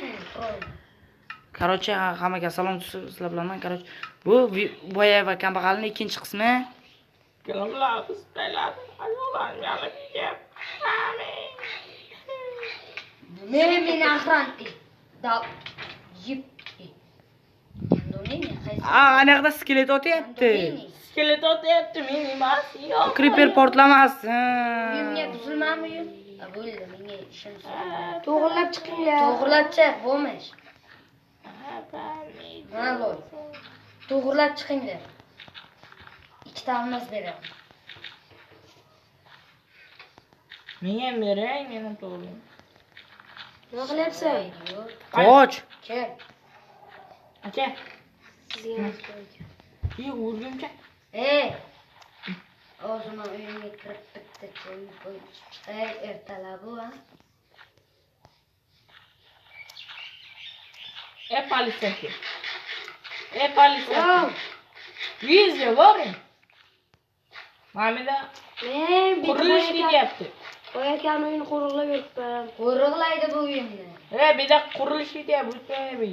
Menga. Короче, hammaga salom sizlar bilan men. Короче, bu boya va kambag'alning ikkinchi qismi. Men охранник. Da yip. Ana yoqda skelet otyapti. Skelet otyapti, men emas. Yo'q. Creeper portlamasin. Uyimga buzilmami uyim? Bo'ldi, menga ishim. To'g'rilab chiqinglar. To'g'rilab chiq, bo'lmish. Ha, loy. To'g'rilab chiqinglar. Ikkita almaz beraman. Menga ham bering, men ham to'g'rilayman. Nima qilyapsan? Qoch. Kel. Aka. Sizga emas boy aka. Yo'q, o'rgimcha. Ey. O'zim uyimga kirib bitta choy qo'yib chiqay, ertalab u, ha. E politsiya. E politsiya. Yuzga boring. Mamida Men qurilish ketyapti. Boy akani uyini qo'riqlab yuribman. Qo'riqlaydi bu uyimni. E, bu yerda qurilish ketyapti, o'tmaydi.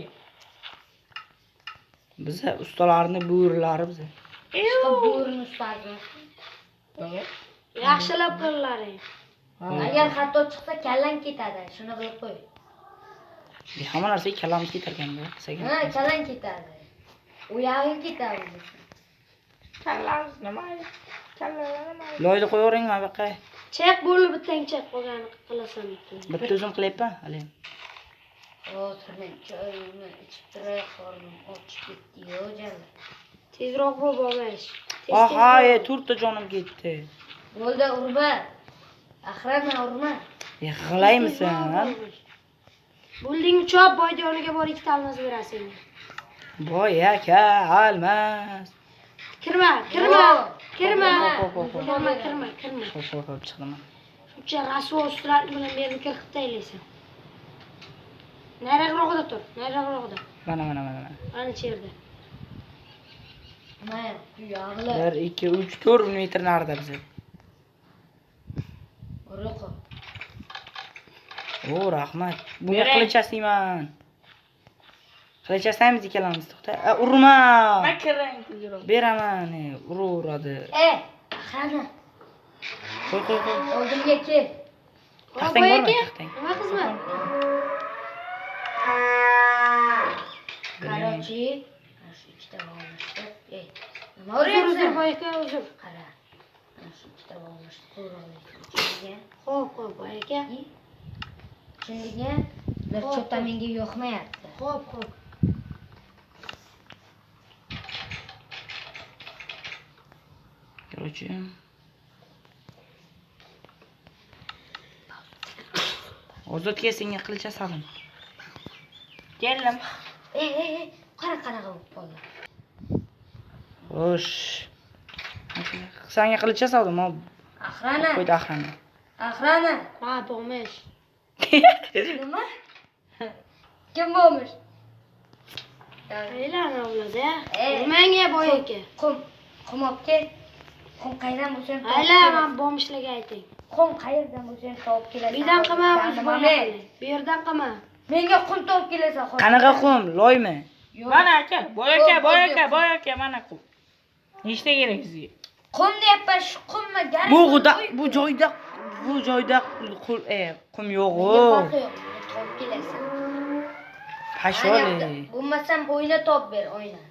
Biza ustalarning bo'rilari biza. Chiqib bo'rini ustazi. Yaxshilab qillaring. Agar xato chiqsa kallang ketadi, shuni bilib qo'y. Hamma narsaga kallamiz ketar ekanda. Ha, kallang ketadi. U yog'ing ketadi. Kallamiz nima? Kallalar nima? Loyni qo'yavering mana bu yoqqa. Chiq bo'ldi, bittang chiq, qolganini qilasan. Bitta o'zim qilyapman, hali. Hozir men choyimni ichib turay, qornim ochib ketdi-yo, jala. Tezroq bo'l, bo'lmish. Aha, 4 ta jonim ketdi. Bo'ldi, urma. Axrama, urma. Yig'laymisan? Bo'ldingmi, chop, boyni yoniga bor, ikkita almaz berasan. Boy aka, almaz. Kirma, kirma. Kirma. Kirma, kirma, kirma. Xo'p, chiqdim. Shuncha rasvo surat bilan berib kirib taylaysan. Nariroqda tur, nariroqda. Mana, mana, mana. Ana yerda. Mana, yog'li. 1 2 3 4 metr narida biza. Uruq. O, rahmat. Bunga qilichasiyman. Qilichasaymiz ikkalamiz, to'xta. Urma. Men kirang tezroq. Beraman, uraveradi. E, axrana. Qo'y, qo'y, qo'y. Oldimga kel. Taxtang bormi? Taxtang. Nima xizmat? Короче, shu ikkita olmishdi. Ey, nima Uzr, uzr, uryapsan? boy aka, uzr. Qara. Mana shu ikkita olmishdi, to'g'rilaydi. Xo'p, xo'p, boy aka. Tushundingmi? Ular cho'ta menga yoqmayapti. Xo'p, xo'p. Короче. Ozodga senga qilicha salim. Keldim. Ey, ey, ey, qara qanaqa bo'lib qoldi. Xo'sh. Senga qilicha soldim, Axrana. Qo'ydi axrana. Axrana. Ha, bo'lmish. Nima? Kim bo'lmish? Aylan avlada. Urmang boy aka. Qum olib kel. Qum qayerdan bo'lsa ham topib Aylan, kelasan. men bo'lmishlarga ayting. Qum qayerdan bo'lsa ham topib kelasan. Bu yerdan qilma, o'zi Nima boy men? Bu yerdan qilma. Menga qum topib kelasan. Hozir. Qanaqa qum? Loymi? Yo'q. Mana aka, boy aka, boy aka, Qum. boy aka, mana qum. Nechta kerak sizga? Qum deyapman, shu qumni garib. Bu joyda, bu joyda qum yo'q. Menga farqi yo'q. Topib kelasan. Pasholi. Bo'lmasam o'yna top ber, o'yna.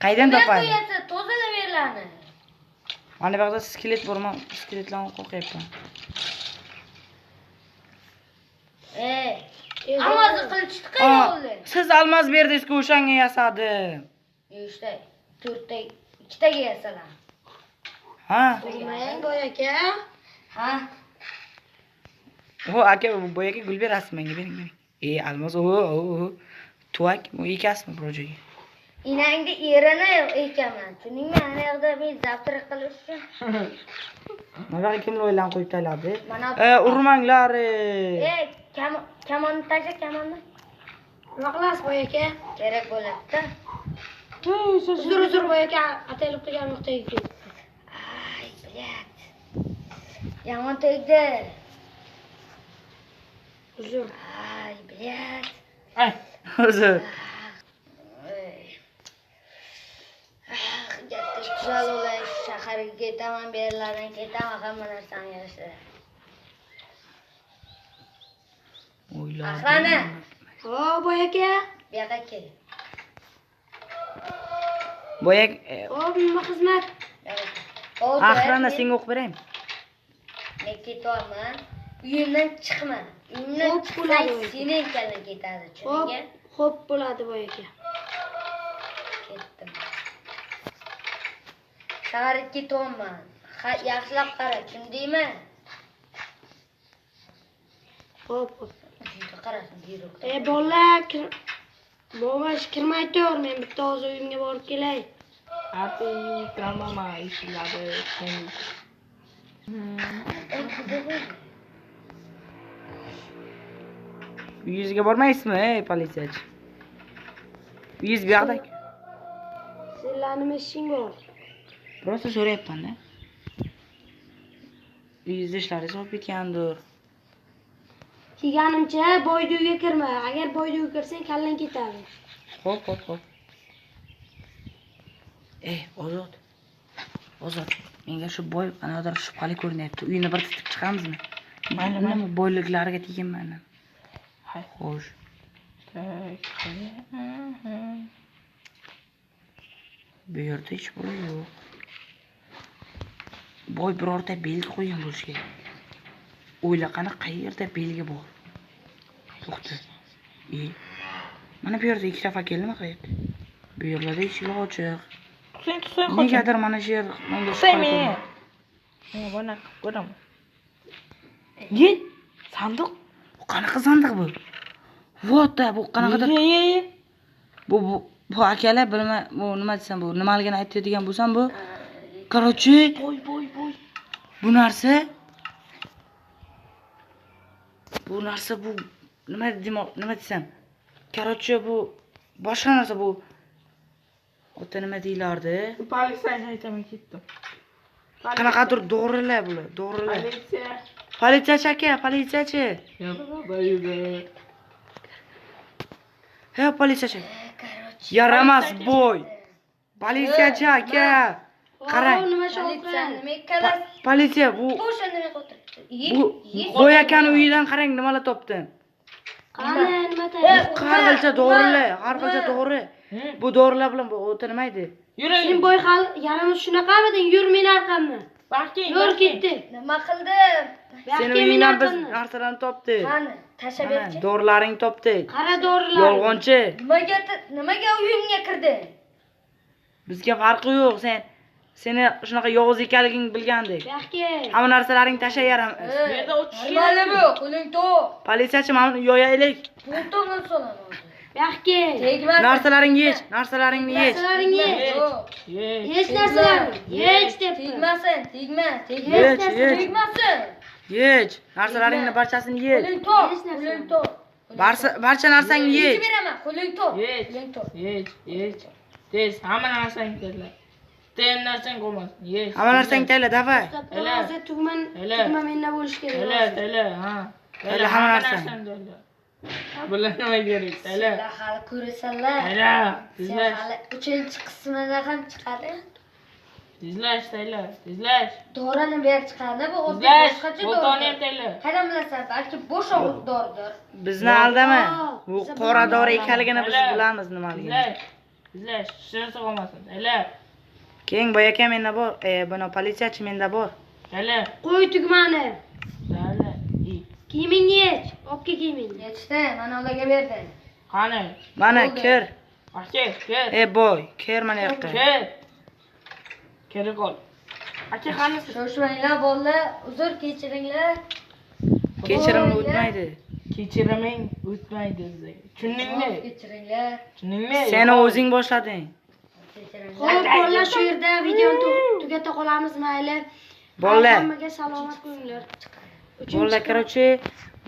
Qaydan topadi? Qo'yapsan, tozalab yerlarni. Mana bu yoqda skelet bor, men skeletlarni qo'rqyapman. Ey, almozni qilichni qayerga oldi? Siz almaz berdingiz-ku, o'shanga yasadim. 3ta, 4ta, 2taga yasalan. Ha? Urmang boy aka. Ha? O aka, boy aka gul berasiz menga, bering, bering. Ey, almaz, o, o, tuvak, bu ekasizmi biror joyga? Inangni erini ekaman. Tushundingmi? Ana yoqda men zavtrak qilish uchun. Mana bu kim loylarni qo'yib tashladi? Mana Urmanglar. Ey, kamonni tasha, kamonni. Nima qilasiz boy aka? Kerak bo'ladi-da. Uzr, uzr boy aka, ataylab qilgan nuqtaga ketdi. Ay, блядь. Yomon tegdi. Uzr. Ay, блядь. Ay, Uzr. Katta tuzal olay, shaharga ketaman, bu yerlardan ketaman, hamma narsani yig'ishtiraman. O'yladim. Охрана, O, boy aka. bu yoqqa kel. Boya O, nima xizmat? Bu yoqqa kel. Hozir Охрана senga o'qib beraymi? Men ketyapman. Uyimdan chiqma. Uyimdan Xo'p, chiqsang bo'ladi. sening kallang ketadi, Xo'p, tushundingmi? xo'p bo'ladi boy aka. Ketdim. Shaharga ketyapman. Ha, yaxshilab qara, tushundingmi? Xo'p, xo'p. Uyga qarasin, buyruq. Bolalar, bobosh kirmay tur, men bitta hozir uyimga borib kelay. Ati tramama ishladi. Uyingizga bormaysizmi, ey politsiyachi? Uyingiz bu yoqda. Senlar nima ishing bor? Просто so'rayapman-da. Uyingizda ishlaringiz bo'lib ketgandir. Kelganimcha boyni uyga kirma. Agar boyni uyga kirsang kallang ketadi. Xo'p, xo'p, xo'p. Ey, Ozod. Ozod, menga shu boy qanaqadir shubhali ko'rinyapti. Uyini bir titib chiqamizmi? Mayli, mayli. Nima boyliklariga teginman. Hay. Xo'sh. Tak. Bu yerda hech boy yo'q. Boy birorta belgi qo'ygan bo'lishi kerak. O'yla qani qayerda belgi bor? To'xta. Mana bu yerda ikkita fakel nima qilyapti? Bu yerlarda eshik ochiq. Tutsang, tutsang, qoching. Negadir mana shu yer menga Tutsang shubhali meni. ko'rinadi. Men buni qilib ko'raman. Ye, sandiq. Bu qanaqa sandiq bu? What the, bu qanaqadir Ye, ye, ye. Bu akalar bilma, bu nima desam, bu nimaligini aytadigan bo'lsam bu. Короче, Boy, boy, boy. bu narsa bu nima demoq, nima desam? Короче, bu boshqa narsa bu. Ota nima deyilardi? Politsiyani aytaman, ketdim. Qanaqadir dorilar bular, dorilar. Politsiya. Politsiyachi aka, politsiyachi. Ha, politsiyachi. Короче, Yaramas boy. Politsiyachi aka. Qarang. O, nima politsiya shovqin? nima ikkalasi? Politsiya bu O'sha nima o'tiribdi? bu boy akani uyidan qarang nimalar topdim. Qani, nima tayyor? Har xilcha dorilar, har xilcha dori. Bu dorilar bilan bu o'ta nima edi? Yuring. Sen boy hali yaramiz shunaqamiding? Yur meni arqamdan. Baxting, Yur ketdik. Nima qildim? Seni Buyoqqa meni uyingdan biz arqamdan. narsalarni topdik. Qani, tashlab Mana, berchi. dorilaringni topdik. Qara dorilar. Yolg'onchi. Nimaga uyimga kirding? Bizga farqi yo'q. Sen seni shunaqa yovuz ekanligingni bilgandik. Buyoqqa. Hamma narsalaringni tashlab yaramiz. Bu yerda o'tish Normali kerak. bu, qo'ling to'q. Politsiyachi mana buni yoyaylik. Qo'ltig'imdan solaman hozir. Buyoqqa. Tegmasin. Narsalaringni yech, narsalaringni yech. Narsalaringni yech. Yo'q. Ye. Yech narsalaringni. Yech debdi. Tegmasin, tegma, tegma. Yech, yech. Tegmasin. Yech. Narsalaringni barchasini yech. Qo'ling to'q, Hech narsa. qo'ling to'q. Barcha narsangni Yechib yech. beraman, qo'ling to'q. Yech. Qo'ling to'q. Yech, yech. Tez, hamma narsangni tayyorla. Bitta narsang qolmasin. Yech. Hamma narsangni tayyorla, davay. Hozir hozir tugma Hele. tugma menda bo'lishi kerak. Tayyorla, tayyorla, ha. Tayyorla, hamma narsangni. narsangni tayyorla. Bular nima kerak? Tayyorla. Sizlar hali ko'rasanlar. Tayyorla. Sen Tezlash. hali 3-qismida ham chiqadi. Tezlash, tayyorla. Tezlash. Dorini berib chiqadi. Bu o'zi Tezlash. boshqacha Bo'ltoni ham doridir. tayyorla. Qaydan bilasan? Balki bo'sh og'iz doridir. Bizni aldama. Bu qora dori ekanligini biz Tayyorla. bilamiz nimaligini. Tezlash. Tezlash. Hech narsa qolmasin. Tayyorla. Keyin boy aka menda bor. Buni politsiyachi menda bor. Tayyorla. Qo'y tugmani. Tayyorla. Kiyimingni yech. Olib kel kiyimingni. Yechdi, mana ularga berdim. Qani? Mana kir. Aka, kir. Ey boy, kir mana yoqqa. Kir. Kiri qol. Aka, qanisi? Shoshmanglar bolalar, uzr kechiringlar. Kechirimni o'tmaydi. Kechiriming o'tmaydi bizga. Tushundingmi? Kechiringlar. Tushundingmi? Sen o'zing boshlading. Kechiringlar. Xo'p, bolalar, shu yerda videoni tugata qolamiz, mayli. Bolalar. Hammaga salomat bo'linglar. Bolalar, короче,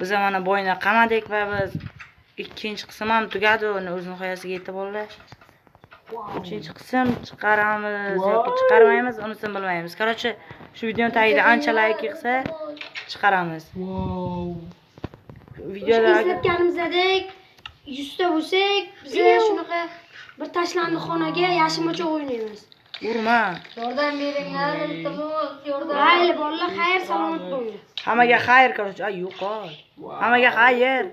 biz mana boyni qamadik va biz ikkinchi qism ham tugadi, uni o'z nihoyasiga yetdi bolalar. Uchinchi qism chiqaramiz yoki chiqarmaymiz, unisini bilmaymiz. Короче, shu videoni tagida ancha like yig'sa chiqaramiz. Wow. O'sha Videoda eslatganimizdek 100 ta bo'lsak, biz shunaqa bir tashlandiq xonaga yashimochoq o'ynaymiz. Urma. Yordam beringlar, iltimos, yordam. Mayli bolalar, xayr, salomat bo'linglar. Hammaga xayr, короче. Ay, yo'qol. Hammaga xayr.